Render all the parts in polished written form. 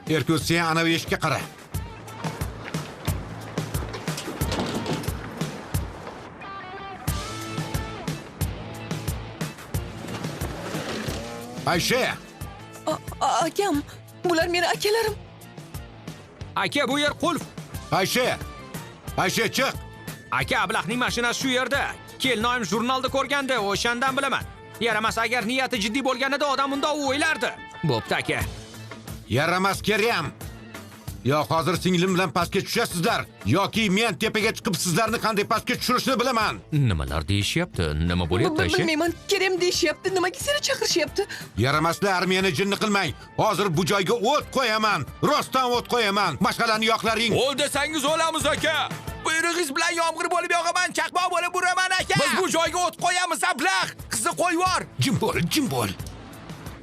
Erkut, sen anavi eshikka qara. Aysha! Akam, bular meni akalarim. Aka, bu yer qulf. Aysha! Aysha, chiq! Aka, ablahning mashinasi shu yerda. Kelinoyim jurnalda ko'rgandi, o'shandan bilaman. Yaramas, agar niyati jiddiy bo'lganida odam unda o'ylardi. Bo'pti, aka. Yaramas Kerim. Yo hozir singlim bilan pastga tushasizlar, yoki men tepaga chiqib sizlarni qanday pastga tushirishni bilaman. Nimalar deyishyapti? Nima bo'lyapti, Aysha? Bilmayman, Kerim deyishyapti. Nimaga seni chaqirishyapti? Yaramaslar, meni jinni qilmang. Hozir bu joyga o't qo'yaman. Rostdan o't qo'yaman. Mashg'alani yoqlaring. O'l desangiz o'lamiz, aka. Buyrug'ingiz bilan yomg'ir bo'lib yog'aman, chaqmoq bo'lib uraman, aka. Biz bu joyga o't qo'yamiz, ablah. Qizni qo'yib yubor. Jim bo'l, jim bo'l.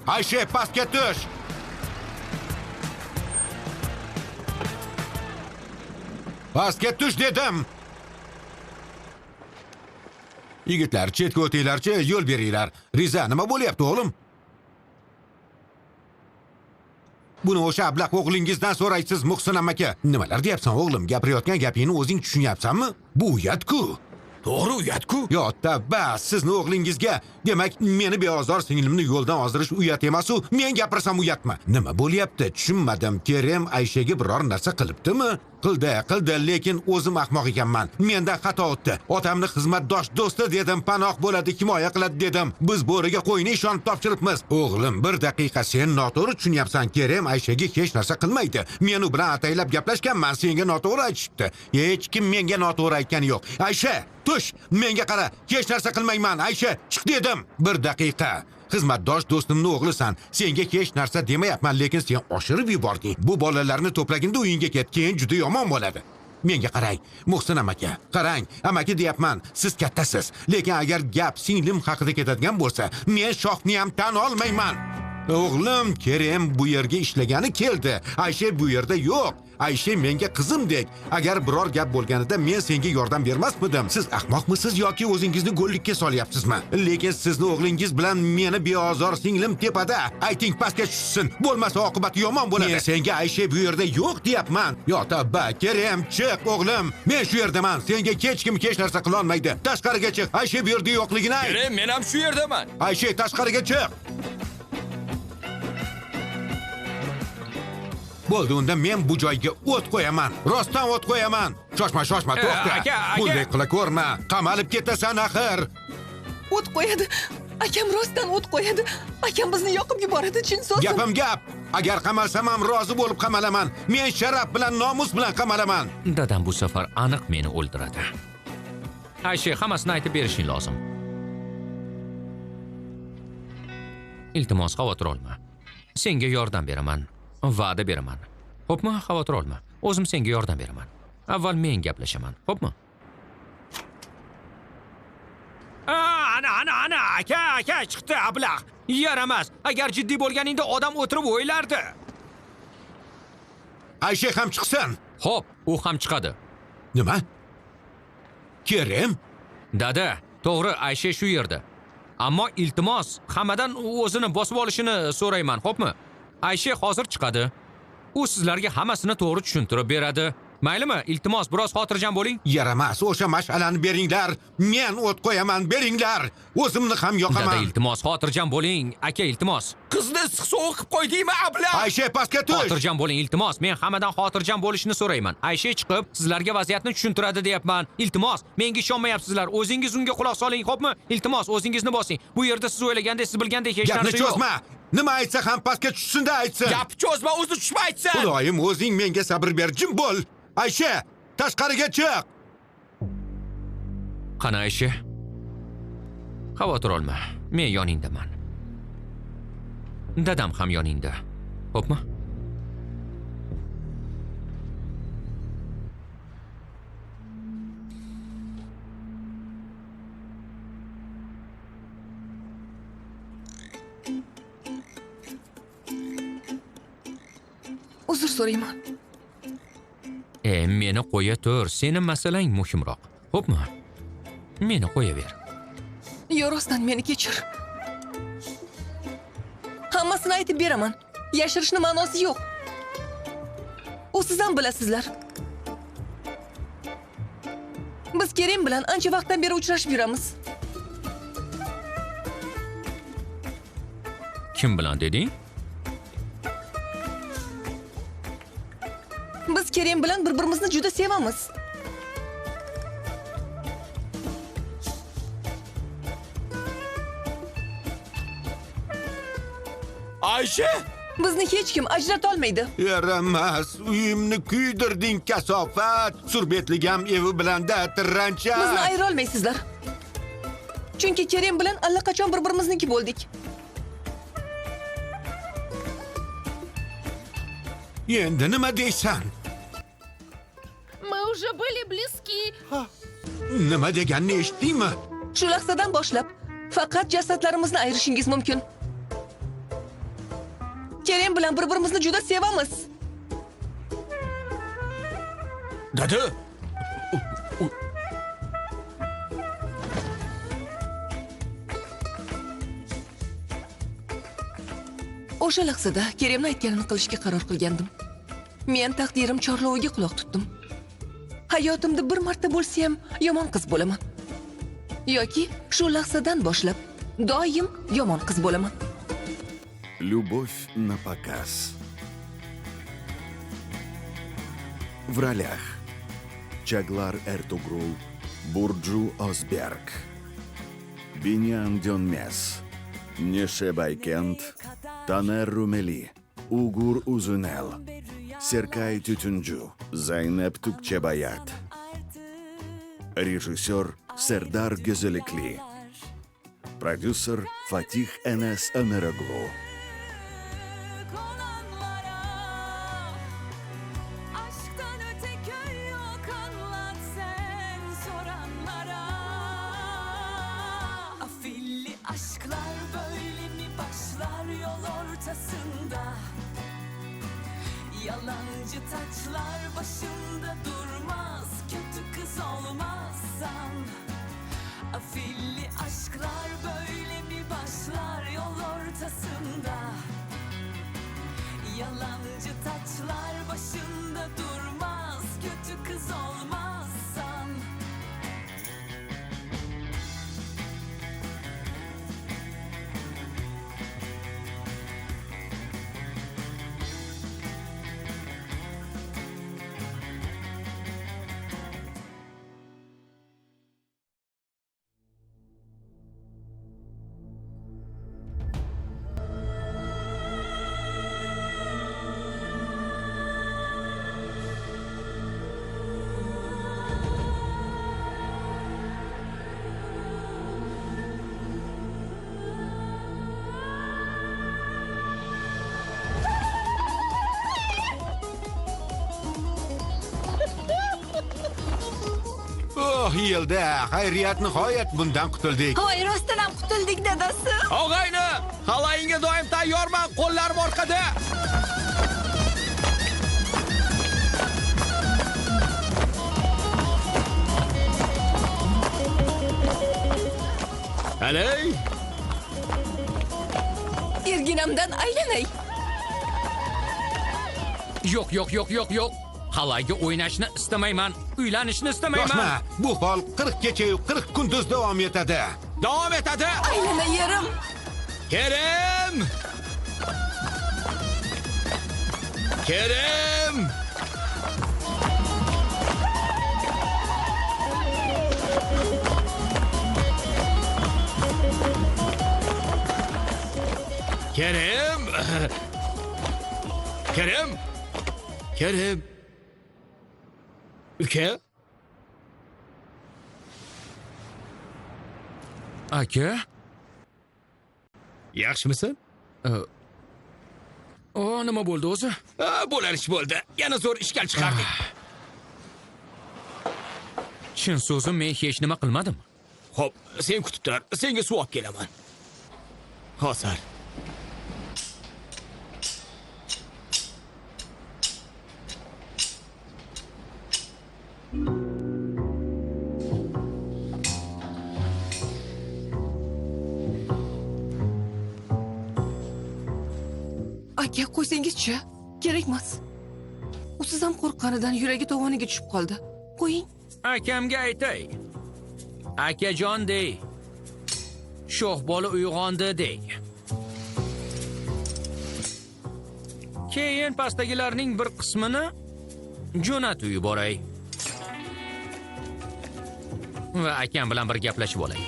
Aysha, pastga tush. Pastga tush dedim. Yigitlar, chetga o'tinglarchi, yo'l beringlar. Riza, nima bo'lyapti, o'g'lim? Buni o'sha ablah o'g'lingizdan so'raysiz, Muhsin amaki. Nimalar deyapsan, o'g'lim? Gapirayotgan gapingni o'zing tushunyapsanmi? Bu uyat-ku. To'g'ri, uyat-ku. Yo, tavba, sizni o'g'lingizga, demak, meni beozor singlimni yo'ldan ozdirish uyat emas-u, men gapirsam uyatmi? Nima bo'lyapti? Tushunmadim. Kerim Ayshaga biror narsa qilibdimi? Qildi, qildi, lekin o'zim ahmoq ekanman. Mendan xato o'tdi. Otamni xizmatdosh do'sti dedim, panoh bo'ladi, himoya qiladi dedim. Biz bo'riga qo'yni ishonib topshiribmiz. O'g'lim, bir daqiqa, sen noto'g'ri tushunyapsan. Kerim Ayshaga hech narsa qilmaydi. Men u bilan ataylab gaplashganman, senga noto'g'ri aytishibdi. Hech kim menga noto'g'ri aytgani yo'q. Aysha, tush, menga qara, hech narsa qilmayman. Aysha, chiq dedim. Bir daqiqa. Xizmatdosh do'stimni o'g'lisan. Senga hech narsa demayapman, lekin sen oshirib yubording. Bu bolalarni to'plaginda uyingga ket, keyin juda yomon bo'ladi. Menga qarang, Muhsin amaki, qarang, amaki deyapman, siz kattasiz. Lekin agar gap singlim haqida ketadigan bo'lsa, men shohni ham tan olmayman. O'g'lim Kerim bu yerga ishlagani keldi. Aysha bu yerda yo'q. Aysha menga qizimdek. Agar biror gap bo'lganida men senga yordam bermasmidim? Siz ahmoqmisiz yoki o'zingizni go'llikka solyapsizmi? Lekin sizni o'g'lingiz bilan meni beozor singlim tepada. Ayting, pastga tushsin. Bo'lmasa oqibati yomon bo'ladi. Men senga Aysha bu yerda yo'q deyapman. Yo tavba, Kerim, chiq o'g'lim. Men shu yerdaman. Senga hech kim hech narsa qila olmaydi. Tashqariga chiq. Aysha bu yerda yo'qligini ayt. Kerim, men ham shu yerdaman. Aysha, tashqariga chiq. Bo'ldi, unda men bu joyga o't qo'yaman. Rostdan o't qo'yaman. Shoshma, shoshma, to'xta. Aka, aka. Bunday qila ko'rma. Qamalib ketasan axir. O't qo'yadi. Akam rostdan o't qo'yadi. Akam bizni yoqib yuboradi, chin so'zim. Gapim gap. Agar qamalsam ham rozi bo'lib qamalaman. Men sharaf bilan, nomus bilan qamalaman. Dadam bu safar aniq meni o'ldiradi. Aysha, hammasini aytib berishing lozim. Iltimos, xavotir olma. Senga yordam beraman. Va'da beraman. Xo'pmi? Xavotir olma. O'zim senga yordam beraman. Avval men gaplashaman. Xo'pmi? Ana, ana, ana, aka, aka chiqdi ablah. Yaramas. Agar jiddiy bo'lganingda odam o'tirib o'ylardi. Aysha ham chiqsin. Xo'p, u ham chiqadi. Nima? Kerim? Dada, to'g'ri, Aysha shu yerda. Ammo iltimos, hammadan o'zini bosib olishini so'rayman, xo'pmi? Aysha hozir chiqadi. U sizlarga hammasini to'g'ri tushuntirib beradi. Maylimi? Iltimos, biroz xotirjam bo'ling. Yaramas, o'sha mash'alani beringlar. Men o't qo'yaman, beringlar. O'zimni ham yoqaman. Dada, iltimos, xotirjam bo'ling. Aka, iltimos. Qizni issiq sovuq qilib qo'ydingmi, ablah? Aysha, pastga tush. Xotirjam bo'ling, iltimos. Men hammadan xotirjam bo'lishni so'rayman. Aysha chiqib, sizlarga vaziyatni tushuntiradi deyapman. Iltimos, menga ishonmayapsizlar. O'zingiz unga quloq soling, xo'pmi? Iltimos, o'zingizni bosing. Bu yerda siz o'ylagandek, siz bilgandek hech narsa yo'q. Gapni cho'zma. Nima aytsa ham pastga tushsin-da aytsin. Gap cho'zma, o'zi tushma aytsin. Xudoyim, o'zing menga sabr ber, jim bo'l. Aysha, tashqariga chiq. Qani Aysha? Xavotir olma, men yoningdaman. Dadam ham yoningda. Xo'pmi? Uzr so'rayman. Meni qo'ya tur, seni masalang muhimroq. Xo'pmi? Meni qo'yaver. Yo, rostdan meni kechir. Hammasini aytib beraman. Yashirishni ma'nosi yo'q. U siz ham bilasizlar. Biz Kerim bilan ancha vaqtdan beri uchrashib yuramiz. Kim bilan deding? Biz Kerim bilan bir-birimizni juda sevamiz. Ayşe! Bizni hech kim ajrata olmaydi. Yaramas, uyimni kuydirding kasofat. Surbetligam evi bilan da tirrancha. Bizni ayira olmaysizlar. Chunki Kerim bilan allaqachon bir-birimizniki bo'ldik. Endi nima deysan? Мы уже были близки. Nima deganini eshitdingmi? Shu lahzadan boshlab faqat jasadlarimizni ayirishingiz mumkin. Kerim bilan bir-birimizni juda sevamiz. Dada! O'sha lahzada Kerimni aytganini qilishga qaror qilgandim. Men taqdirim chorloviga quloq tutdim. Hayotimda bir marta bo'lsa ham yomon qiz bo'laman. Yoki shu lahzadan boshlab doim yomon qiz bo'laman. Любовь на показ. В ролях Чаглар Эртугрул, Бурджу Озберг, Бинян Дёнмес, Неше Байкент, Танер Румели, Угур Узунел, Серкай Тютюнджу, Зайнеп Тукчебаят. Режиссер Сердар Гезелекли. Продюсер Фатих Энес Эмероглу. Yalancı taçlar başında durmaz, kötü kız olmazsan. Afilli aşklar böyle mi başlar yol ortasında? Yalancı taçlar başında durmaz, kötü kız olmazsan. Oh yilda xayriyat nihoyat bundan qutuldik. Voy, rostdan ham qutuldik dadasi. Og'ayni, halayingga doim tayyorman, qo'llarim orqada. Alay. Erginamdan aylanay. Yo'q, yo'q, yo'q, yo'q, yo'q. Halayga o'ynashni istamayman, uylanishni istamayman. Shoshma, bu hol 40 kecha-yu 40 kunduz davom etadi. Davom etadi. Aylanay yerim. Kerim! Kerim! Kerim! Kerim! Kerim! Uka? Aka? Yaxshimisan? O, nima bo'ldi o'zi? Bo'lar ish bo'ldi. Yana zo'r ishkal chiqardik. Chin so'zim, men hech nima qilmadim. Xo'p, sen kutib tur. Senga suv olib kelaman. Hozir. Aka, qo'ysangizchi, kerak emas. Usiz ham qo'rqqanidan yuragi tovoniga tushib qoldi. Qo'ying. Akamga aytay. Akajon dey. Sho'x bola uyg'ondi dey. Keyin pastdagilarning bir qismini jo'natib yuboray. Va akam bilan bir gaplashib olay.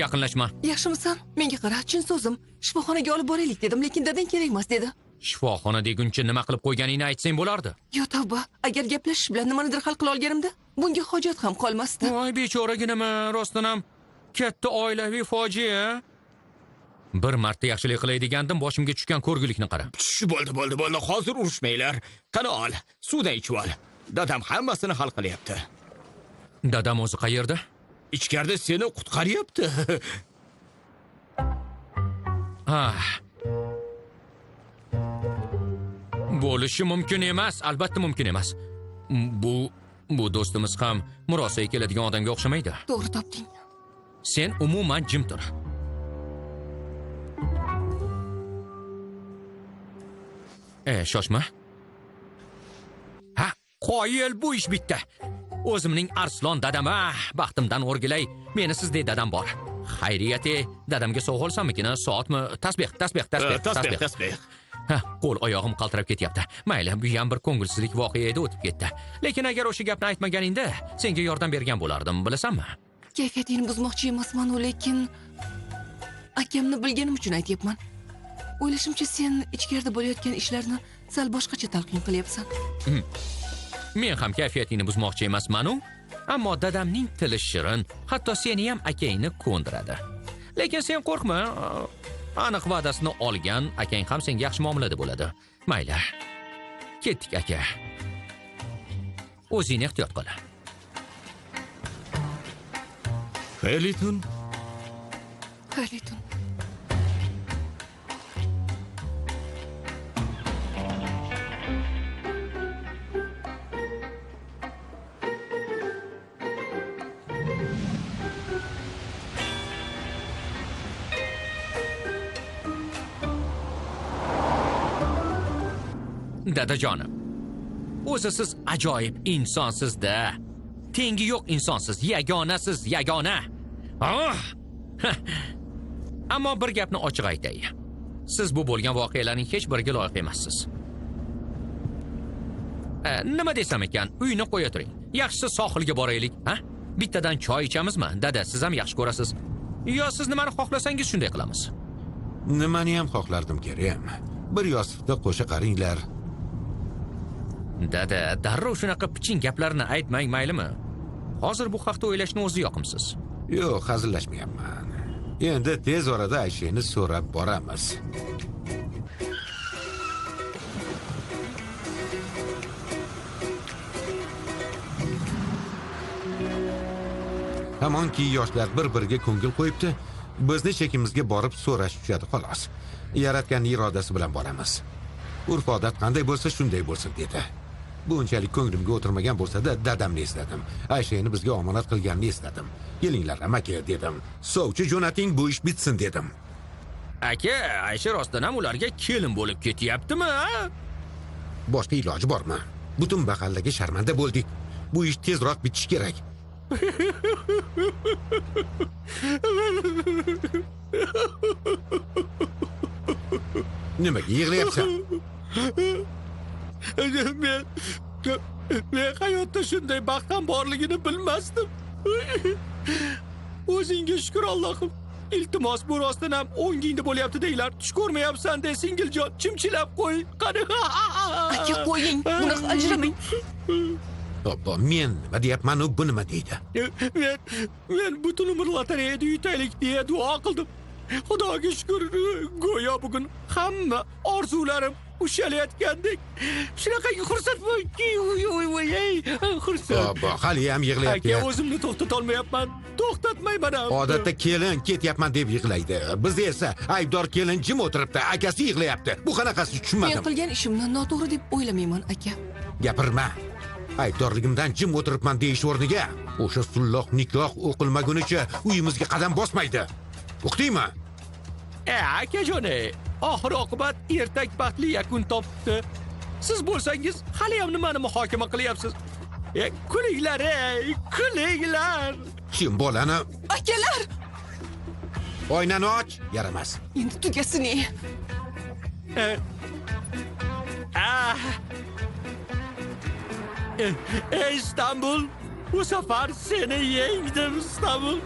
Yaqinlashma. Yaxshimisan? Menga qara, chin so'zim. Shifoxonaga olib boraylik dedim, lekin dadang kerak emas dedi. Shifoxona deguncha nima qilib qo'yganingni aytsang bo'lardi. Yo tavba, agar gaplashish bilan nimanidir hal qila olganimda, bunga hojat ham qolmasdi. Voy bechoragina, rostdan ham katta oilaviy fojia. Bir marta yaxshilik qilay degandim, boshimga tushgan ko'rgulikni qara. Bo'ldi, bo'ldi, bo'ldi. Hozir urushmanglar. Qani ol, suvdan ichib ol. Dadam hammasini hal qilyapti. Dadam o'zi qayerda? Ichkarida seni qutqaryapti. Ah. Bo'lishi mumkin emas, albatta mumkin emas. Bu do'stimiz ham murosaga keladigan odamga o'xshamaydi. To'g'ri topding. Sen umuman jim tur. Shoshma. Ha, qoyil, bu ish bitdi. O'zimning Arslon dadam, baxtimdan o'rgilay, meni sizdek dadam bor. Xayriyat, dadamga sovg'a olsammikin, soatmi? Tasbeh, tasbeh, tasbeh, tasbeh, tasbeh. Ha, qo'l oyog'im qaltirab ketyapti. Mayli, bu ham bir ko'ngilsizlik voqea edi, o'tib ketdi. Lekin agar o'sha gapni aytmaganingda, senga yordam bergan bo'lardim, bilasanmi? Kayfiyatingni buzmoqchi emasman, lekin akamni bilganim uchun aytyapman. O'ylashimcha, sen ichkarida bo'layotgan ishlarni sal boshqacha talqin qilyapsan. Men ham kayfiyatingni buzmoqchi emasman-u, ammo dadamning tili shirin, hatto seni ham akangni ko'ndiradi. Lekin sen qo'rqma, aniq va'dasini olgan akang ham senga yaxshi muomalada bo'ladi. Mayli. Ketdik aka. O'zingni ehtiyot qil. Xayrli tun. Xayrli tun. Dadajonim, o'zi siz ajoyib insonsiz-da. Tengi yo'q insonsiz, yagonasiz, yagona. Ammo bir gapni ochiq aytay. Siz bu bo'lgan voqealarning hech biriga loyiq emassiz. Nima desam ekan, uyni qo'ya turing. Yaxshisi sohilga boraylik, ha? Bittadan choy ichamizmi? Dada, siz ham yaxshi ko'rasiz. Yo siz nimani xohlasangiz shunday qilamiz. Nimani ham xohlardim, Kerim. Bir yostiqda qo'sha qaringlar. Dada, darrov shunaqa piching gaplarni aytmang, maylimi? Hozir bu haqda o'ylashni o'zi yoqimsiz. Yo'q, hazillashmayapman. Endi tez orada Aysheni so'rab boramiz. Hamonki yoshlar bir-biriga ko'ngil qo'yibdi, bizni chekimizga borib so'rash tushadi xolos. Yaratganning irodasi bilan boramiz. Urf-odat qanday bo'lsa shunday bo'lsin dedi. Bunchalik ko'nglimga o'tirmagan bo'lsa-da, dadamni esladim. Aysheni bizga omonat qilganini esladim. Kelinglar, amaki dedim. Sovchi jo'nating, bu ish bitsin dedim. Aka, Aysha rostdan ham ularga kelin bo'lib ketyaptimi, ha? Boshqa iloji bormi? Butun mahallaga sharmanda bo'ldik. Bu ish tezroq bitishi kerak. Nimaga yig'layapsan? Men hayotda shunday baxt ham borligini bilmasdim. O'zingga shukr Allohim. Iltimos, bu rostdan ham o'ngingda bo'lyapti deylar. Tush ko'rmayapsan de singiljon, chimchilab qo'y. Qani? Aka, qo'ying, bunaqa ajramang. Obbo, men nima deyapman, u bu nima deydi? Men butun umr lotareyada yutaylik deya duo qildim. Xudoga shukr, go'yo bugun hamma orzularim ushalayotgandek. Shunaqangi xursandmanki, xursand. Obbo, hali ham yig'layapti. Aka, o'zimni to'xtata olmayapman. To'xtatmayman ham. Odatda kelin ketyapman deb yig'laydi. Bizda esa aybdor kelin jim o'tiribdi, akasi yig'layapti. Bu qanaqasi tushunmadim. Men qilgan ishimni noto'g'ri deb o'ylamayman, aka. Gapirma. Aybdorligimdan jim o'tiribman deyish o'rniga o'sha sulloq nikoh o'qilmagunicha uyimizga qadam bosmaydi. Uqdingmi? Akajon, Oxir oqibat ertak baxtli yakun topdi. Siz bo'lsangiz hali ham nimani muhokama qilyapsiz? Kulinglar, ey, kulinglar. Kim bolani? Akalar! Oynani och, yaramas. Endi tugasin. Ey İstanbul, bu safar seni yengdim İstanbul.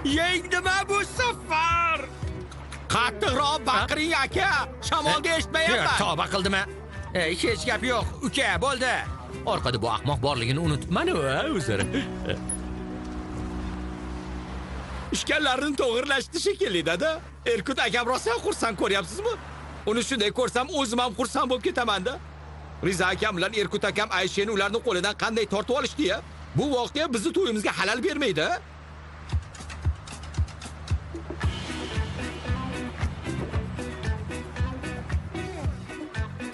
Yengdim ha bu safar. Qattiqroq baqiring aka, shamolga eshitmayapman. Tavba qildim ha. Hech gap yo'q, uka, bo'ldi. Orqada bu ahmoq borligini unutibman-u, o'zini. Ishkanlarini to'g'irlashdi shekilli, dada. Erkut akam rosa xursand ko'ryapsizmi? Uni shunday ko'rsam o'zim ham xursand bo'lib ketaman-da. Riza akam bilan Erkut akam Aysheni ularning qo'lidan qanday tortib olishdi-ya? Bu voqea bizni to'yimizga halal bermaydi.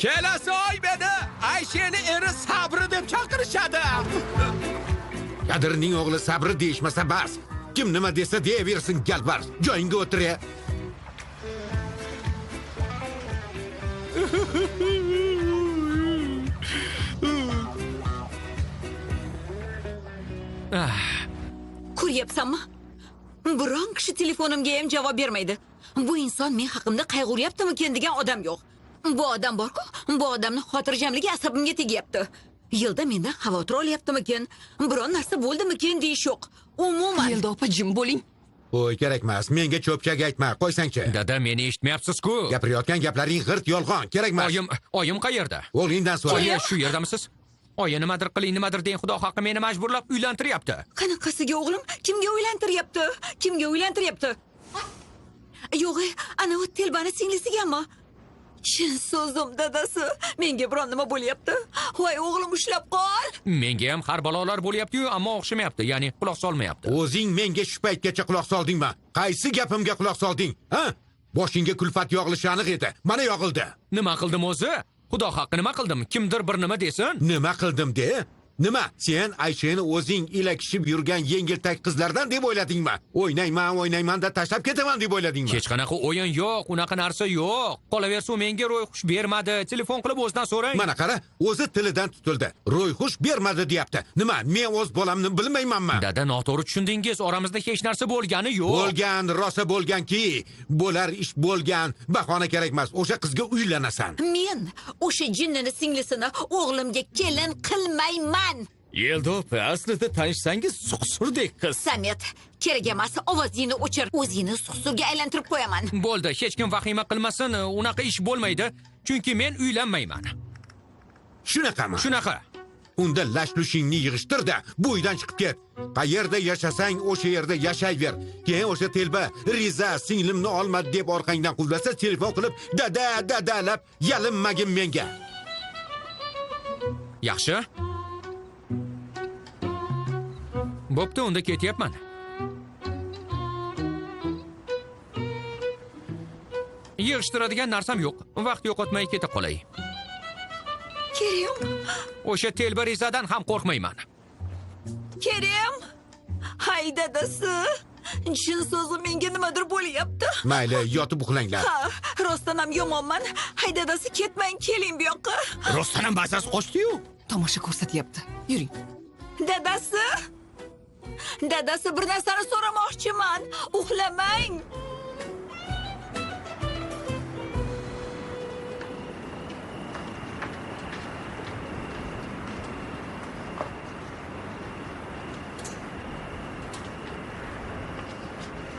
Kelasi oy meni Aysheni eri Sabri deb chaqirishadi. Kadirning o'g'li Sabri deyishmasa bas. Kim nima desa deyaversin, galbar. Joyingga o'tir. Ko'ryapsanmi? Biron kishi telefonimga ham javob bermaydi. Bu inson men haqimda qayg'uryaptimikin degan odam yo'q. Bu odam bor-ku, bu odamning xotirjamligi asabimga tegyapti. Yilda mendan xavotir olyaptimikin, biron narsa bo'ldimikin deyish yo'q. Umuman. Yilda opa jim bo'ling. Qo'y, kerakmas. Menga cho'pchak aytma, qo'ysangchi. Dada, meni eshitmayapsiz-ku. Gapirayotgan gaplaring g'irt yolg'on, kerakmas. Oyim qayerda? O'g'lingdan so'ra. Oyi, shu yerdamisiz? Oyi, nimadir qiling, nimadir deng, Xudo haqqi meni majburlab uylantiryapti. Qanaqasiga o'g'lim? Kimga uylantiryapti? Kimga uylantiryapti? Yo'q, ana u telbani singlisigami? Chin so'zim dadasi, menga biron nima bo'lyapti? Voy o'g'lim, ushlab qol. Menga ham har balolar bo'lyapti-yu, ammo o'xshamayapti, ya'ni quloq solmayapti. O'zing menga shu paytgacha quloq soldingmi? Qaysi gapimga quloq solding? Ha? Boshingga kulfat yog'ilishi aniq edi. Mana yog'ildi. Nima qildim o'zi? Xudo haqqi nima qildim? Kimdir bir nima desin? Nima qildim de? Nima? Sen Aysheni o'zing ilakishib yurgan yengiltak qizlardan deb o'yladingmi? O'ynayman, o'ynayman da tashlab ketaman deb o'yladingmi? Hech qanaqa o'yin yo'q, unaqa narsa yo'q. Qolaversa u menga ro'yxush bermadi. Telefon qilib o'zidan so'rang. Mana qara, o'zi tilidan tutildi. Ro'yxush bermadi deyapti. Nima, men o'z bolamni bilmaymanmi? Dada, noto'g'ri tushundingiz. Oramizda hech narsa bo'lgani yo'q. Bo'lgan, rosa bo'lganki, bo'lar ish bo'lgan. Bahona kerak emas. O'sha qizga uylanasan. Men o'sha jinnini singlisini o'g'limga kelin qilmayman. Yelda opa, aslida tanishsangiz suqsurdek qiz. Samet, kerak emas, ovozingni o'chir, o'zingni suqsurga aylantirib qo'yaman. Bo'ldi, hech kim vahima qilmasin, unaqa ish bo'lmaydi, chunki men uylanmayman. Shunaqami? Shunaqa. Unda lash-lushingni yig'ishtir-da, bu uydan chiqib ket. Qayerda yashasang, o'sha yerda yashayver. Keyin o'sha telba Riza singlimni olmadi deb orqangdan quvlasa, telefon qilib dada dadalab yalinmagin menga. Yaxshi. Bo'pti, unda ketyapman. Yig'ishtiradigan narsam yo'q. Vaqt yo'qotmay keta qolay. Kerim. O'sha telba Rizadan ham qo'rqmayman. Kerim. Hay dadasi. Chin so'zim menga nimadir bo'lyapti. Mayli, yotib uxlanglar. Ha, rostdan ham yomonman. Hay dadasi, ketmang, keling bu yoqqa. Rostdan ham bazasi qochdi-yu. Tomosha ko'rsatyapti. Yuring. Dadasi. Dadasi, bir narsani so'ramoqchiman. Uxlamang.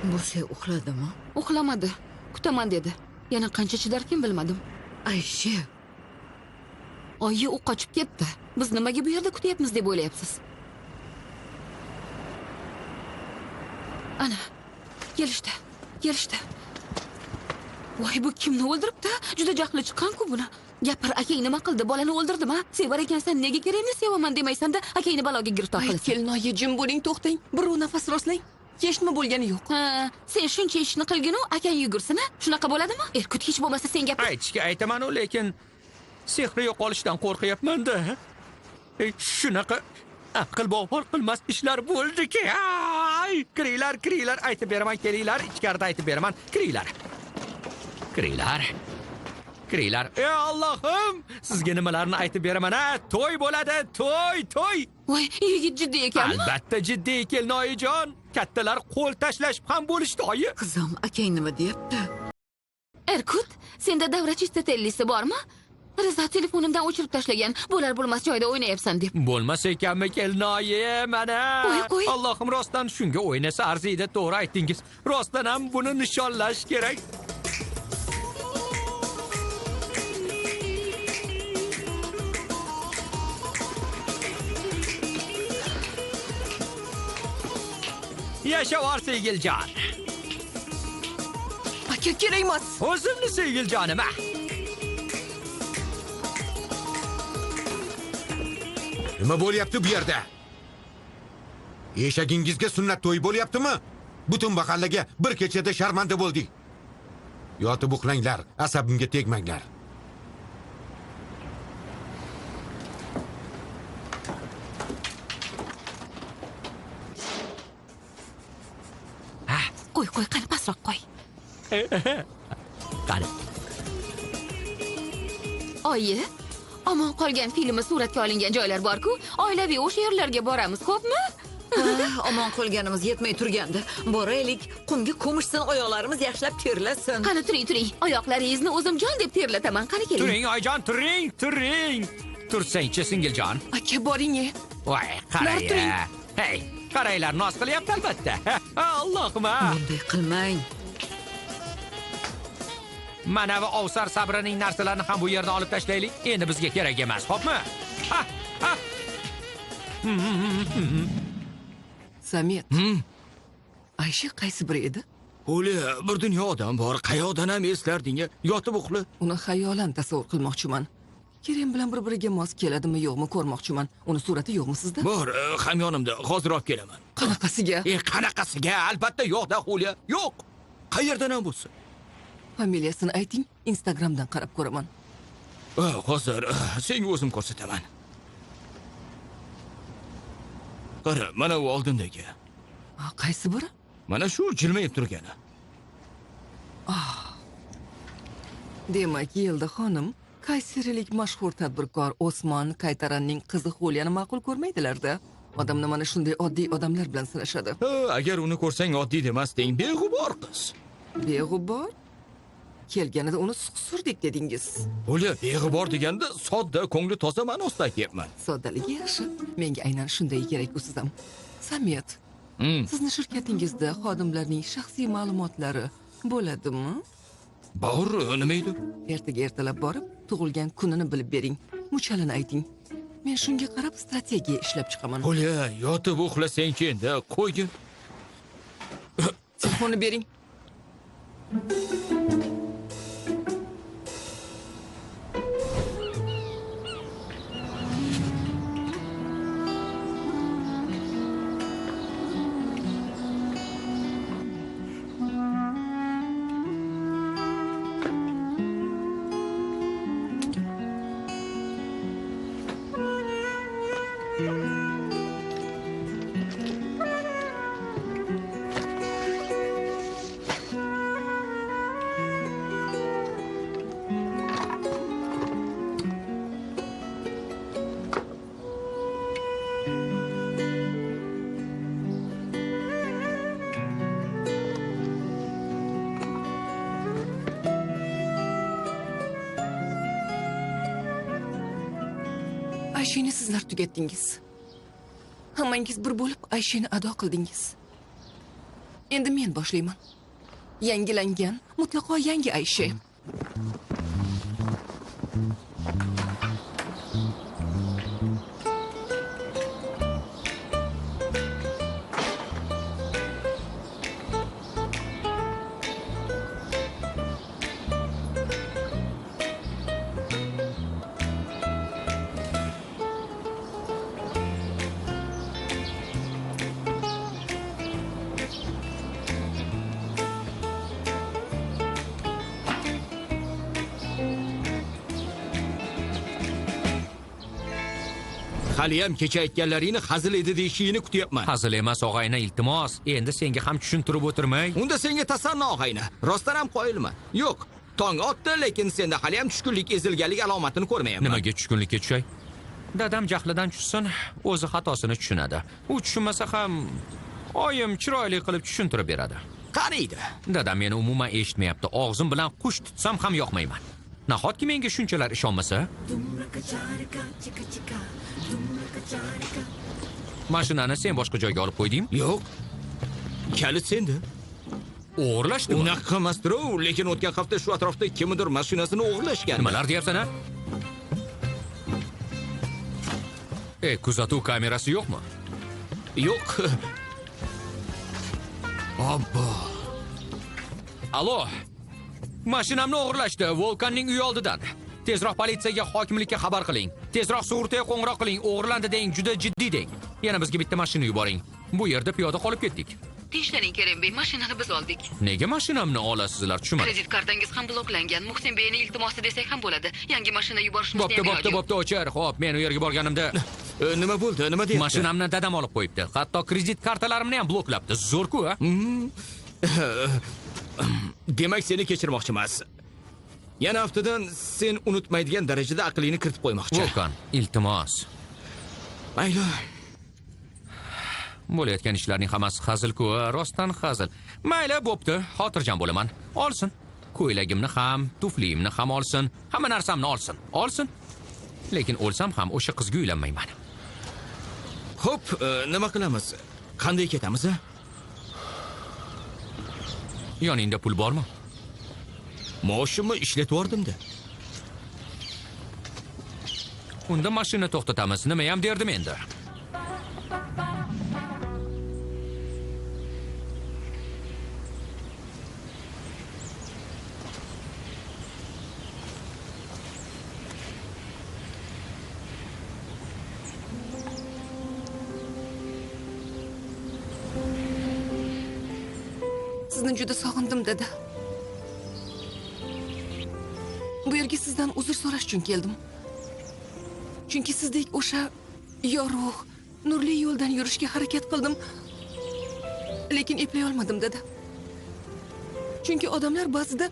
Bu şey uxladimi? Uxlamadi. Kutaman dedi. Yana qancha chidarkin bilmadim. Ayşe. Oyi, u qochib ketdi. Biz nimaga bu yerda kutyapmiz deb o'ylayapsiz? Ana, kelishdi, kelishdi. Voy, bu kimni o'ldiribdi? Juda jahli chiqqan-ku buni. Gapir, akang nima qildi? Bolani o'ldirdimi? Sevar ekansan, nega kerakni sevaman demaysan-da, akangni baloga giriftor qilasan. Kelinoyi, jim bo'ling, to'xtang. Bir nafas rostlang. Hech nima bo'lgani yo'q. Ha, sen shuncha ishni qilgin-u, akang yugursin-a? Shunaqa bo'ladimi? Erkut, hech bo'lmasa sen gapir. Aytishga aytaman-u, lekin sehri yo'qolishidan qo'rqyapman-da. Shunaqa aql bovar qilmas ishlar bo'ldiki. Ay, kiringlar, kiringlar, aytib beraman, kelinglar, ichkarida aytib beraman, kiringlar. Kiringlar. Kiringlar. Ey Allohim, sizga nimalarni aytib beraman a? To'y bo'ladi, to'y, to'y. Voy, yigit jiddiy ekanmi? Albatta jiddiy, kelinoyijon. Kattalar qo'l tashlashib ham bo'lishdi, oyi. Qizim, akang nima deyapti? Erkut, senda davra chistotellisi bormi? Rizo telefonimdan o'chirib tashlagan. Bo'lar bo'lmas joyda o'ynayapsan deb. Bo'lmas ekanmi, kelinoyi, mana. Qo'y, qo'y. Allohim, rostdan shunga o'ynasa arziydi, to'g'ri aytdingiz. Rostdan ham buni nishonlash kerak. Yashavor sevgiljon. Aka, kerak emas. O'zimni sevgiljonim, ha. Nima bo'lyapti bu yerda? Eshagingizga sunnat to'yi bo'lyaptimi? Butun mahallaga bir kechada sharmanda bo'ldik. Yotib uxlanglar, asabimga tegmanglar. Qo'y, qo'y, qani pastroq qo'y. Qani. Oyi, omon qolgan filmi suratga olingan joylar bor-ku, oilaviy o'sha yerlarga boramiz, xo'pmi? Omon qolganimiz yetmay turgandi. Boraylik, qumga ko'mishsin, oyoqlarimiz yaxshilab terlasin. Qani turing, turing. Oyoqlaringizni o'zim jon deb terlataman. Qani keling. Turing, oyijon, turing, turing. Tursangchi, singiljon. Aka, boring. Voy, qarang. Turing. Hey, qaranglar, noz qilyapti albatta. Allohim. Bunday qilmang. Mana bu ovsar sabrining narsalarini ham bu yerdan olib tashlaylik. Endi bizga kerak emas, xo'pmi? Ha, ha. Samet. Aysha qaysi biri edi? O'li, bir dunyo odam bor, qayoqdan ham eslarding? Yotib uxla. Uni xayolan tasavvur qilmoqchiman. Kerem bilan bir-biriga mos keladimi, yo'qmi ko'rmoqchiman. Uni surati yo'qmi sizda? Bor, hamyonimda, hozir olib kelaman. Qanaqasiga? Qanaqasiga? Albatta yo'q-da, Xulya. Yo'q. Qayerdan ham bo'lsin. Familiyasini ayting, Instagramdan qarab ko'raman. Hozir senga o'zim ko'rsataman. Qara, mana u oldindagi. Qaysi biri? Mana shu jilmayib turgani. Demak, Yelda xonim Kayserilik mashhur tadbirkor Osmon Kaytaranning qizi Xulyani ma'qul ko'rmaydilar-da. Odamni mana shunday oddiy odamlar bilan sinashadi. Agar uni ko'rsang oddiy demasding, beg'ubor qiz. Beg'ubor? Kelganida uni suqsurdek dedingiz. Xulya, beg'ubor deganda sodda, ko'ngli toza ma'nosida aytyapman. Soddaligi yaxshi. Menga aynan shunday kerak usiz ham. Samet, sizni shirkatingizda xodimlarning shaxsiy ma'lumotlari bo'ladimi? Bor, nima edi? Ertaga ertalab borib, tug'ilgan kunini bilib bering. Muchalini ayting. Men shunga qarab strategiya ishlab chiqaman. Xulya, yotib uxlasang-chi endi, qo'ygin. Telefonni bering. Aysheni sizlar tugatdingiz. Hammangiz bir bo'lib Aysheni ado qildingiz. Endi men boshlayman. Yangilangan, mutlaqo yangi Ayshe. Haliyam kecha aytganlaringni hazil edi deyishingni kutyapman. Hazil emas og'ayni, iltimos. Endi senga ham tushuntirib o'tirmay. Unda senga tasanno og'ayni. Rostdan ham qoyilman. Yo'q, Tong otdi, lekin senda hali ham tushkunlik, ezilganlik alomatini ko'rmayapman. Nimaga tushkunlikka tushay? Dadam jahlidan tushsin, o'zi xatosini tushunadi. U tushunmasa ham oyim chiroyli qilib tushuntirib beradi. Qaniydi? Dadam meni umuman eshitmayapti. Og'zim bilan qush tutsam ham yoqmayman. Nahotki menga shunchalar ishonmasa? Mashinani sen boshqa joyga olib qo'ydingmi? Yo'q. Kalit senda. O'g'irlashdimi? Unaqa emasdir-u, lekin o'tgan hafta shu atrofda kimnidir mashinasini o'g'irlashgan. Nimalar deyapsan, a? Kuzatuv kamerasi yo'qmi? Yo'q. Obbo. Alo. Mashinamni o'g'irlashdi Volkanning uyi oldidan. Tezroq politsiyaga, hokimlikka xabar qiling. Tezroq sug'urtaga qo'ng'iroq qiling. O'g'irlandi deng, juda jiddiy deng. Yana bizga bitta mashina yuboring. Bu yerda piyoda qolib ketdik. Tinchlaning Kerembey, mashinani biz oldik. Nega mashinamni olasizlar, tushunmadim. Kredit kartangiz ham bloklangan. Muhsin beyni iltimosi desak ham bo'ladi. Yangi mashina yuborishimizni Bo'pti, bo'pti, bo'pti, o'chir. Xo'p, men u yerga borganimda nima bo'ldi? Nima deyapti? Mashinamni dadam olib qo'yibdi. Hatto kredit kartalarimni ham bloklabdi. Zo'r-ku, a? Demak, seni kechirmoqchi emas. Yana haftadan sen unutmaydigan darajada aqlingni kiritib qo'ymoqchi. Volkan, iltimos. Mayli. Bo'layotgan ishlarning hammasi hazil-ku, rostdan hazil. Mayli, bo'pti, xotirjam bo'laman. Olsin. Ko'ylagimni ham, tufliyimni ham olsin, hamma narsamni olsin. Olsin. Lekin o'lsam ham o'sha qizga uylanmayman. Xo'p, nima qilamiz? Qanday ketamiz, a? Yoningda pul bormi? Maoshimni ishlatib yubordim-da. Unda mashina to'xtatamiz. Nima ham derdim endi? Sizni juda sog'indim, dada. Bu yerga sizdan uzr so'rash uchun keldim. Chunki sizdek o'sha yorug', nurli yo'ldan yurishga harakat qildim, lekin eplay olmadim, dada. Chunki odamlar ba'zida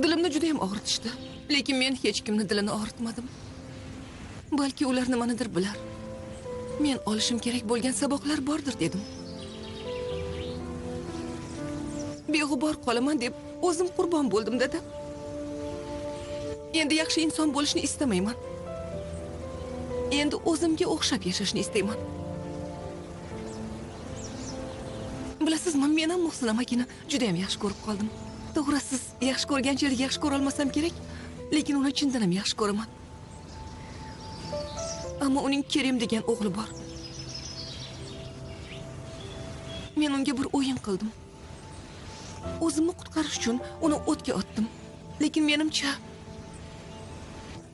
dilimni juda ham og'ritishdi, lekin men hech kimni dilini og'ritmadim. Balki ular nimanidir bilar. Men olishim kerak bo'lgan saboqlar bordir dedim. Beg'ubor qolaman deb o'zim qurbon bo'ldim, dada. Endi yaxshi inson bo'lishni istamayman. Endi o'zimga o'xshab yashashni istayman. Bilasizmi, men ham Muhsin amakini juda ham yaxshi ko'rib qoldim. To'g'ri, siz yaxshi ko'rganchalik yaxshi ko'ra olmasam kerak, lekin uni chindan ham yaxshi ko'raman. Ammo uning Kerim degan o'g'li bor. Men unga bir o'yin qildim. O'zimni qutqarish uchun uni o'tga otdim. Lekin menimcha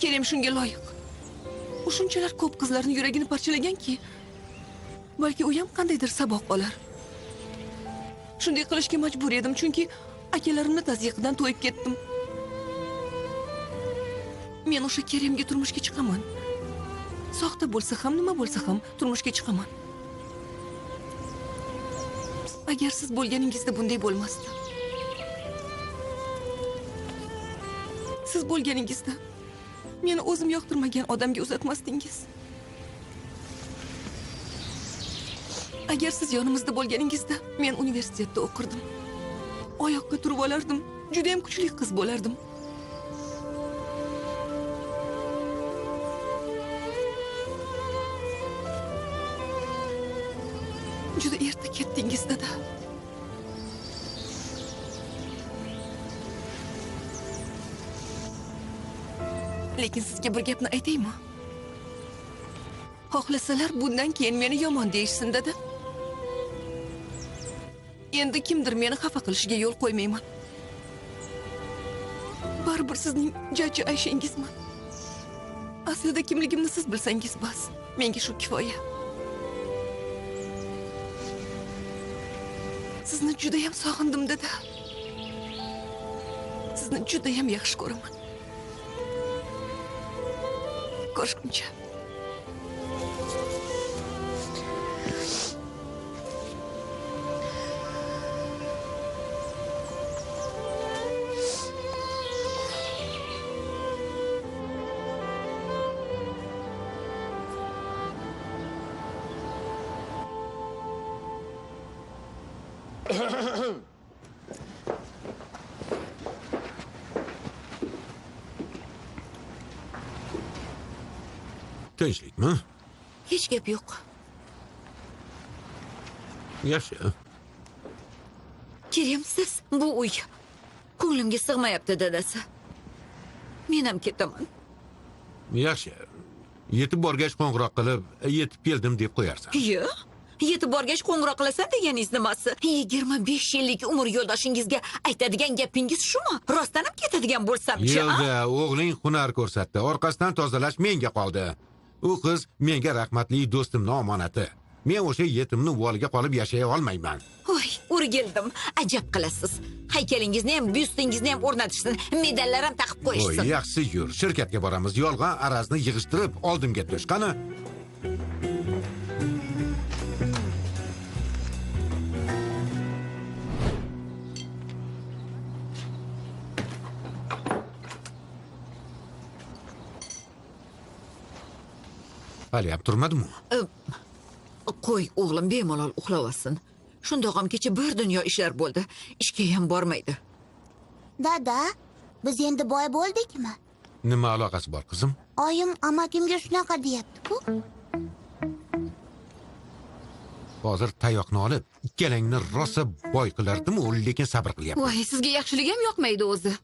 Kerim shunga loyiq. U shunchalar ko'p qizlarning yuragini parchalaganki, balki u ham qandaydir saboq olar. Shunday qilishga majbur edim, chunki akalarimni tazyiqidan to'yib ketdim. Men o'sha Kerimga turmushga chiqaman. Soxta bo'lsa ham, nima bo'lsa ham turmushga chiqaman. Agar siz bo'lganingizda bunday bo'lmasdi. Siz bo'lganingizda meni o'zim yoqtirmagan odamga uzatmasdingiz. Agar siz yonimizda bo'lganingizda men universitetda o'qirdim. Oyoqqa turib olardim, juda ham kuchli qiz bo'lardim. Juda erta ketdingiz, dada. Lekin sizga bir gapni aytaymi? Xohlasalar bundan keyin meni yomon deyishsin, dada. Endi kimdir meni xafa qilishiga yo'l qo'ymayman. Baribir sizning jajji Ayshangizman. Aslida kimligimni siz bilsangiz bas. Menga shu kifoya. Sizni juda ham sog'indim, dada. Sizni juda ham yaxshi ko'raman. Ko'rishguncha. Tinchlikmi? Hech gap yo'q. Yaxshi. Kerem, siz bu uy ko'nglimga sig'mayapti, dadasi. Men ham ketaman. Yaxshi. Yetib borgach qo'ng'iroq qilib, yetib keldim deb qo'yarsan. Yo'q. Yetib borgach qo'ng'iroq qilasan deganingiz nimasi? 25 yillik umr yo'ldoshingizga aytadigan gapingiz shumi? Rostdan ham ketadigan bo'lsam-chi? Yilda o'g'ling hunar ko'rsatdi. Orqasidan tozalash menga qoldi. U qiz menga rahmatli do'stimning omonati. Men o'sha yetimni uvoliga qolib yashay olmayman. Voy, o'rgildim. Ajab qilasiz. Haykalingizni ham, byustingizni ham o'rnatishsin, medallar ham taqib qo'yishsin. Voy, yaxshi yur. Shirkatga boramiz. Yolg'on arazni yig'ishtirib oldimga tush. Qani? Haliyam turmadimi? Qo'y o'g'lim bemalol uxlavasin. Shundoq ham kecha bir dunyo ishlar bo'ldi. Ishga ham bormaydi. Dada, biz endi boy bo'ldikmi? Nima aloqasi bor qizim? Oyim amakimga shunaqa deyapti-ku. Hozir tayoqni olib, ikkalangni rosa boy qilardim, lekin sabr qilyapman. Voy, sizga yaxshilik ham yoqmaydi o'zi.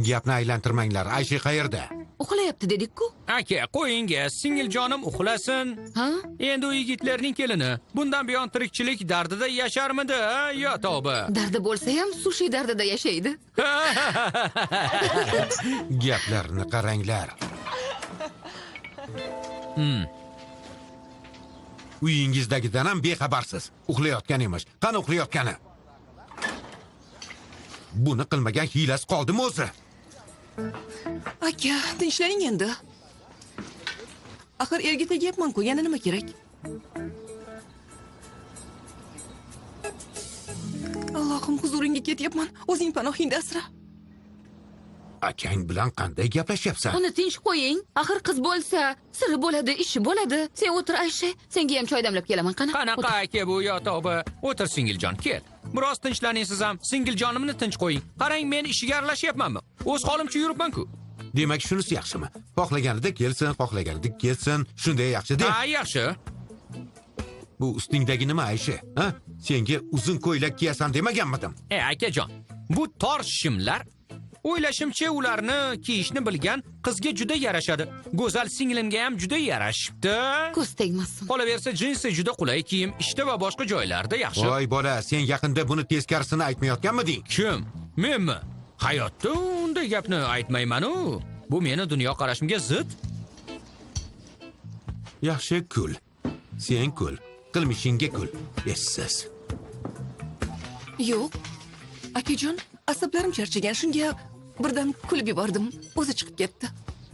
Gapni aylantirmanglar. Aysha qayerda? Uxlayapti dedik-ku. Aka, qo'yinga, singiljonim uxlasin. Ha? Endi u yigitlarning kelini. Bundan buyon tirikchilik dardida yasharmidi, yo tavba. Dardi bo'lsa ham sushi dardida yashaydi. Gaplarni qaranglar. Uyingizdagidan ham bexabarsiz. Uxlayotgan emish. Qani uxlayotgani? Buni qilmagan hiylasi qoldimi o'zi? Aka, tinchlaning endi. Axir erga tegyapman-ku, yana nima kerak? Allohim, huzuringga ketyapman. O'zing panohingda asra. Akang bilan qanday gaplashyapsan? Uni tinch qo'ying. Axir qiz bo'lsa, siri bo'ladi, ishi bo'ladi. Sen o'tir Aysha, senga ham choy damlab kelaman, qani? Qanaqa aka bu, yo tavba. O'tir singiljon, kel. Biroz tinchlaning siz ham. Singiljonimni tinch qo'ying. Qarang, men ishiga aralashyapmanmi? O'z holimcha yuribman-ku. Demak, shunisi yaxshimi? Xohlaganida kelsin, xohlaganida ketsin. Shunday yaxshi-da. Ha, yaxshi. Bu ustingdagi nima Aysha? Ha? Senga uzun ko'ylak kiyasan demaganmidim? Akajon, bu tor shimlar o'ylashimcha ularni kiyishni bilgan qizga juda yarashadi. Go'zal singlimga ham juda yarashibdi. Ko'z tegmasin. Qolaversa jinsi juda qulay kiyim, ishda va boshqa joylarda yaxshi. Voy bola, sen yaqinda buni teskarisini aytmayotganmiding? Kim? Menmi? Hayotda unday gapni aytmayman-u. Bu meni dunyoqarashimga zid. Yaxshi kul. Sen kul. Qilmishingga kul. Essiz. Yo'q. Akajon, asablarim charchagan, shunga birdan kulib yubordim. O'zi chiqib ketdi.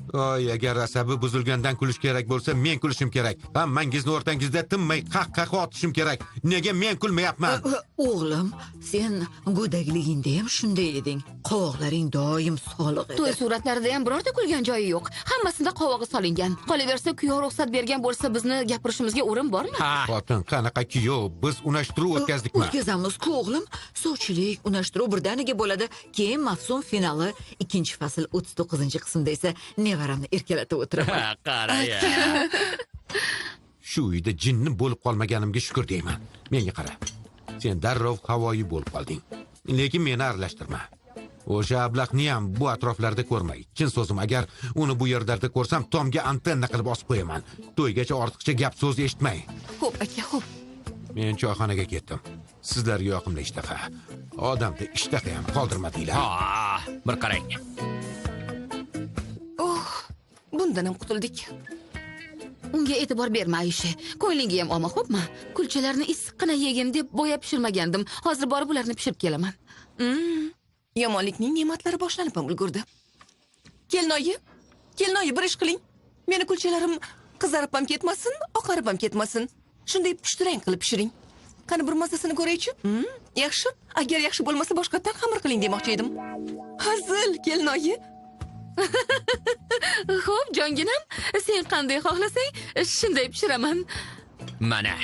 Oy, agar asabi buzilgandan kulish kerak bo'lsa, men kulishim kerak. Hammangizni o'rtangizda tinmay qah-qah otishim kerak. Nega men kulmayapman? O'g'lim, sen go'dakligingda ham shunday eding. Qovoqlaring doim soliq edi. To'y suratlarida ham birorta kulgan joyi yo'q. Hammasida qovog'i solingan. Qolaversa, kuyov ruxsat bergan bo'lsa, bizni gapirishimizga o'rin bormi? Xotin, qanaqa kuyov? Biz unashtiruv o'tkazdikmi? O'tkazamiz-ku, o'g'lim. Sovchilik, unashtiruv birdaniga bo'ladi. Keyin mavsum finali, 2-fasl 39-qismda esa nevaramni erkalatib o'tiraman. Qara-ya. Shu uyda jinni bo'lib qolmaganimga shukr deyman. Menga qara. Sen darrov havoyi bo'lib qolding. Lekin meni aralashtirma. O'sha ablahni ham bu atroflarda ko'rmay. Chin so'zim, agar uni bu yerlarda ko'rsam, tomga antenna qilib osib qo'yaman. To'ygacha ortiqcha gap so'z eshitmay. Xo'p, aka, xo'p. Men choyxonaga ketdim. Sizlarga yoqimli ishtaha. Odamda ishtaha ham qoldirmadinglar. Ha, bir qarang. Oh, bundan ham qutuldik. Unga e'tibor berma Aysha. Ko'nglingga ham olma, xo'pmi? Kulchalarni issiqqina yegin deb boya pishirmagandim. Hozir borib ularni pishirib kelaman. Yomonlikning ne'matlari boshlanib ham ulgurdi. Kelinoyi, kelinoyi, bir ish qiling. Meni kulchalarim qizarib ham ketmasin, oqarib ham ketmasin. Shunday pushtirang qilib pishiring. Qani bir mazasini ko'raychi? Yaxshi. Agar yaxshi bo'lmasa boshqatdan xamir qiling demoqchi edim. Hazil, kelinoyi. Xo'p, jonginam, sen qanday xohlasang, shunday pishiraman. Mana,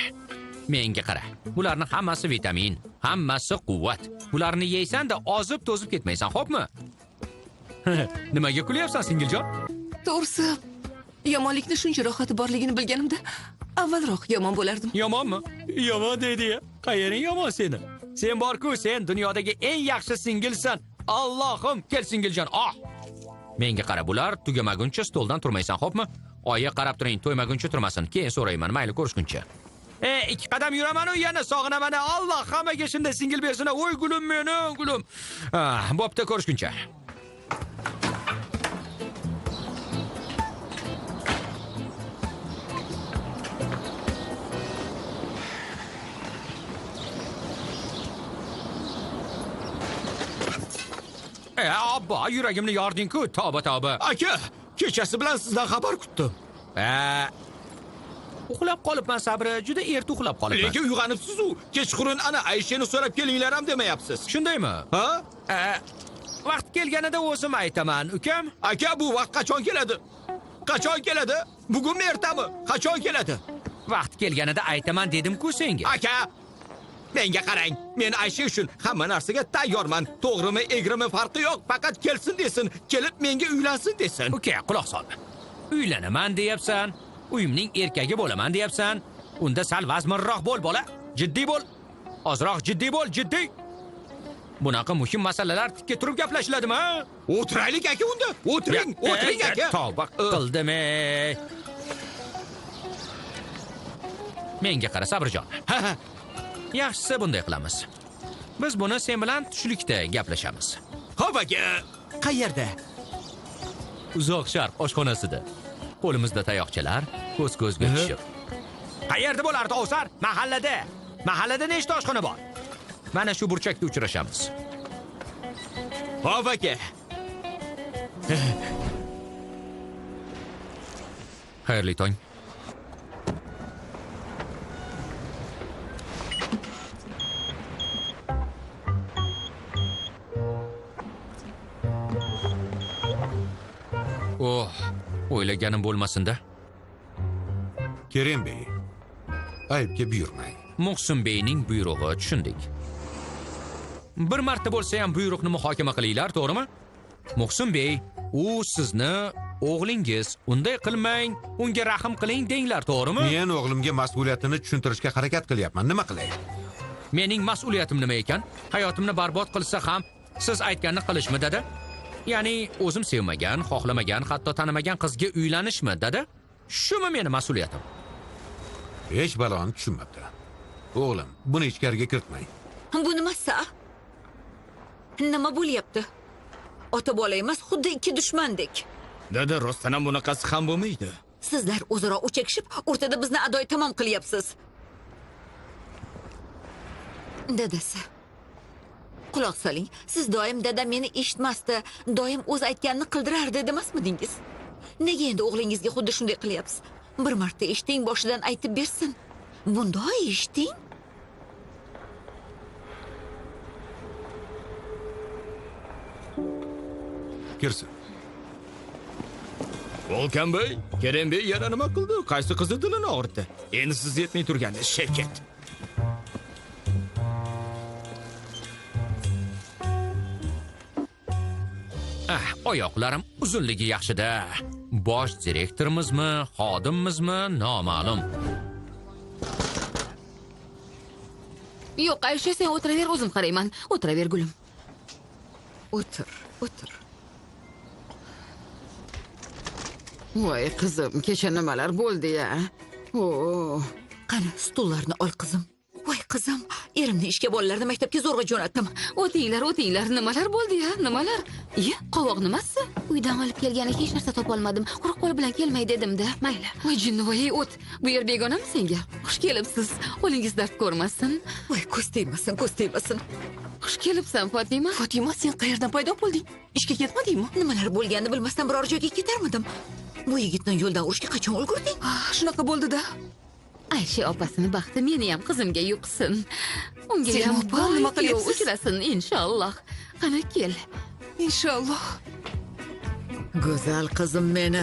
menga qara. Bularning hammasi vitamin, hammasi quvvat. Bularni yeysan-da ozib to'zib ketmaysan, xo'pmi? Nimaga kulyapsan, singiljon? To'g'risi, Yomonlikni shuncha rohati borligini bilganimda avvalroq yomon bo'lardim. Yomonmi? Yomon deydi-ya. Qayering yomon seni? Sen bor-ku, sen dunyodagi eng yaxshi singilsan. Allohim, kel singiljon. Ah! Menga qara, bular tugamaguncha stoldan turmaysan, xo'pmi? Oyi qarab turing, to'ymaguncha turmasin. Keyin so'rayman, mayli ko'rishguncha. 2 qadam yuraman-u, yana sog'inaman. Alloh hammaga shunday singil bersin. Oy gulim meni, gulim. Bo'pti, ko'rishguncha. Abba, yuragimni yording-ku, tavba tavba. Aka, kechasi bilan sizdan xabar kutdim. Uxlab qolibman Sabri, juda erta uxlab qolibman. Lekin uyg'onibsiz-u, kechqurun ana Aysheni so'rab kelinglar ham demayapsiz. Shundaymi? Ha? Vaqt kelganida o'zim aytaman, ukam. Aka, bu vaqt qachon keladi? Qachon keladi? Bugunmi, ertami? Qachon keladi? Vaqt kelganida aytaman dedim-ku senga. Aka, menga qarang. Men Aysha uchun hamma narsaga tayyorman. To'g'rimi, egrimi farqi yo'q. Faqat kelsin desin, kelib menga uylansin desin. Uka, quloq sol. Uylanaman deyapsan. Uyimning erkagi bo'laman deyapsan. Unda sal vazminroq bo'l, bola. Jiddiy bo'l. Ozroq jiddiy bo'l, jiddiy. Bunaqa muhim masalalar tikka turib gaplashiladimi, ha? O'tiraylik aka unda. O'tiring, o'tiring aka. Tavba qildim. Menga qara, Sabrijon. Ha, ha. Yaxshisi bunday qilamiz. Biz buni sen bilan tushlikda gaplashamiz. Xo'p aka, qayerda? Uzoq Sharq oshxonasida. Qo'limizda tayoqchalar, ko'z-ko'zga tushib. Qayerda bo'lardi ovsar? Mahallada. Mahallada nechta oshxona bor? Mana shu burchakda uchrashamiz. Xo'p aka. Xayrli tong. Oh, o'ylaganim bo'lmasin-da. Kerem bey, aybga buyurmang. Muhsin beyning buyrug'i, tushundik. Bir marta bo'lsa ham buyruqni muhokama qilinglar, to'g'rimi? Muhsin bey, u sizni o'g'lingiz, unday qilmang, unga rahm qiling denglar, to'g'rimi? Men o'g'limga mas'uliyatini tushuntirishga harakat qilyapman. Nima qilay? Mening mas'uliyatim nima ekan? Hayotimni barbod qilsa ham siz aytganni qilishmi, dada? Ya'ni o'zim sevmagan, xohlamagan, hatto tanimagan qizga uylanishmi, dada? Shumi meni mas'uliyatim? Hech baloni tushunmabdi. O'g'lim, buni ichkariga kiritmang. Bu nimasi? Nima bo'lyapti? Ota bola emas, xuddi ikki dushmandek. Dada, rostdan ham bunaqasi ham bo'lmaydi. Sizlar o'zaro o'chakishib, o'rtada bizni adoy tamom qilyapsiz. Dadasi, quloq soling. Siz doim dadam meni eshitmasdi, doim o'z aytganini qildirardi demasmidingiz? Nega endi o'g'lingizga xuddi shunday qilyapsiz? Bir marta eshiting, boshidan aytib bersin. Bunday eshiting. Kirsin. Volkan bey, Kerem bey yana nima qildi? Qaysi qizi dilini og'ritdi? Endi siz yetmay turganda Shavkat. Oyoqlarim uzunligi yaxshida. Bosh direktorimizmi, xodimimizmi, noma'lum. Yo'q, Aysha, sen o'tiraver, o'zim qarayman. O'tiraver, gulim. O'tir, o'tir. Voy qizim, kecha nimalar bo'ldi-ya? O, qani stullarni ol qizim. Voy qizim, erimni ishga, bolalarni maktabga zo'rg'a jo'natdim. O'tinglar, o'tinglar, nimalar bo'ldi-ya? Nimalar? Iye, qovoq nimasi? Uydan olib kelgani hech narsa topolmadim. Quruq qo'l bilan kelmay dedim-da. Mayli. Voy jinnivoy, o't. Bu yer begonami senga? Xush kelibsiz. Qo'lingiz dard ko'rmasin. Voy ko'z tegmasin, ko'z tegmasin. Xush kelibsan, Fatima. Fatima, sen qayerdan paydo bo'lding? Ishga ketmadingmi? Nimalar bo'lganini bilmasdan biror joyga ketarmidim. Bu yigitni yo'ldan urishga qachon ulgurding? Shunaqa bo'ldi-da. Aysha opasini baxti meni ham qizimga yuqsin. Unga ham nima qilyapsiz? Uchrasin inshaalloh. Qani kel. Inshaalloh. Go'zal qizim meni.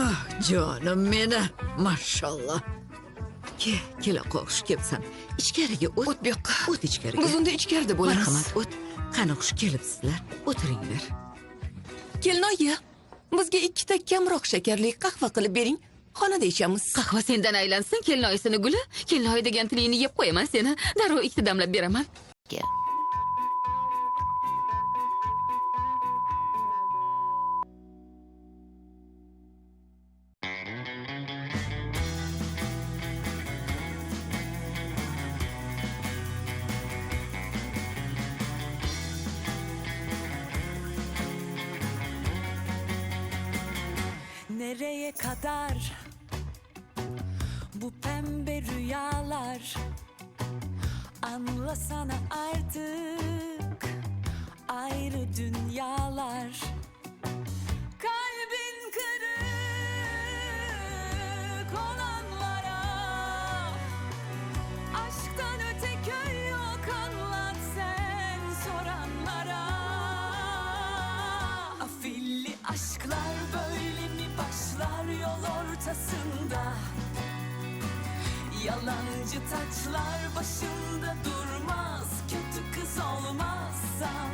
Ah, jonim meni. Mashalloh. Kel, kela qo'sh kelsan. Ichkariga o't. O't bu yoqqa. O't ichkariga. Biz unda ichkarida bo'lamiz. Marhamat, o't. Qani xush kelibsizlar. O'tiringlar. Kelinoyi. Bizga ikkita kamroq shakarli qahva qilib bering. Xonada ichamiz. Qahva sendan aylansin, kelinoyisini guli. Kelinoyi degan tilingni yeb qo'yaman seni. Darrov ikkita damlab beraman. Nereye kadar bu pembe rüyalar? Anlasana artık ayrı dünyalar. Kalbin kırık olanlara aşktan öte köy yok, anlat sen soranlara. Afilli aşklar böyle mi başlar yol ortasında? Yalancı taçlar başında durmaz, kötü kız olmazsan.